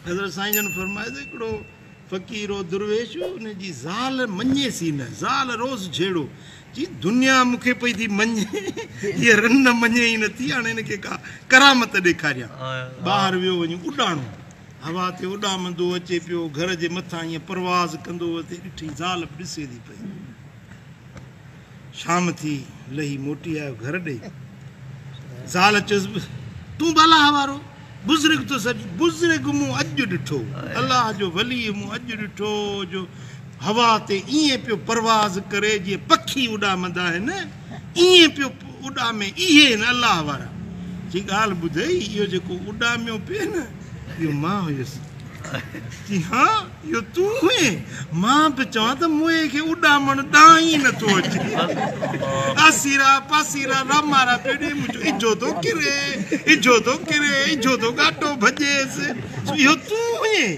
حضرت سائين جن فرمايو ته هڪڙو فقير هو درويش هو، ان جي زال مڃيس ئي نه، زال روز جهيڙو، چي دنيا مون کي پئي ٿي مڃي، هيء رن مڃي ئي نٿي، هاڻي هن کي ڪا ڪرامت ڏيکاريان. ٻاهر ويو وڃي اڏاڻو، هوا تي اڏامندو اچي پيو، گهر جي مٿان ائين پرواز ڪندو اچي ڏٺئي، زال به ڏسي ٿي پئي. شام ٿي، لهي موٽي آيو گهر ڏي. زال چيس، تون به الله وارو بزرگ ٿو سڏجين. بزرگ مون اڄ ڏٺو، الله جو ولي مون اڄ ڏٺو جو هوا تي ائين پيو پرواز ڪري جيئن پکي اڏامندا آهن، ائين پيو اڏامي. اهي آهن الله وارا. چي ڳالهه ٻڌئي، اهو جيڪو اڏاميو پئي نه، اهو مان هيس. چي ها اهو تون هئين؟ مان به چوان ته موئي کي اڏامڻ ڏانء ئي نٿو اچي. آسيرا پاسيرا رامارا پيو ڏي، مون چيو اجهو ٿو ڪري، اجهو ٿو ڪري، اجهو ٿو ڳاٽو ڀڄيس. سو اهو تون هئين؟